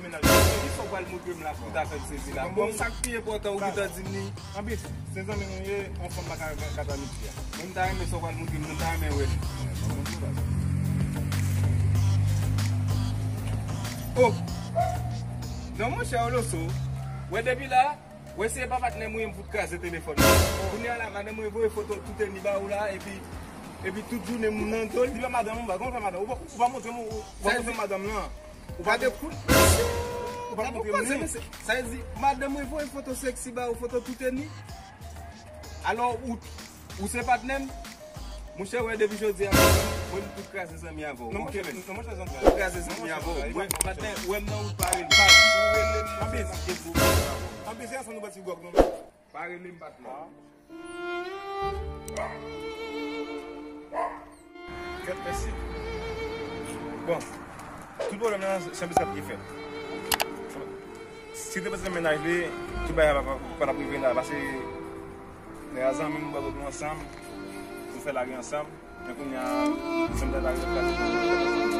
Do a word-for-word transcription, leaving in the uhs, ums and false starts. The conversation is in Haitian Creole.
men mennaj mwen. Kisa w pral montre m la pou w ta fè m sezi la? Bon, sa k pi enpòtan, ou gentan di m li. Anplis, se zanmi nou ye, yon fanm pa ka gate amiti a. Mwen, m ta renmen sa w pral montre m, mwen, m ta renmen wè l. Oh! Non, monchè, Oloso, wè depi la, wè si e pa patnè m ou ye, m fout kraze telefòn nan. Kounye a la, madanm mwen voye foto tout eni ba ou la, epi, epi tout jounen m nan do l. Li pa madanm ou, ba, kòman fè madanm? Ou pa, ou pa montre m, ou pa montre m madanm lan. Ou pa de kout. Ou pa montre m li. Sa vle di, madanm mwen voye foto seksi ba ou, foto tout eni. Alò, ou, ou se patnè m? Monchè, wè, depi jodi a, mwen, m tout kraze zanmi avè w. Non, monchè, non, monchè, zanmi. Tout kraze zanmi avè w. Mwen, patnè, wè m nan wout, pa rele m. Pa rele m, anplis, anplis, se ansanm nou pati gwòg, non. Pa rele m, patnè. Kèt, mèsi. Bon, tout pwoblèm nan, se yon biskèt ki fèt. Si te pèsonn mennaj li, tout bagay pa, pa, pa t ap rive la, paske nèg a zanmi m, nou bwè kote nou ansanm, nou fè lari ansanm. Kounye a, menm jan ta rive plase.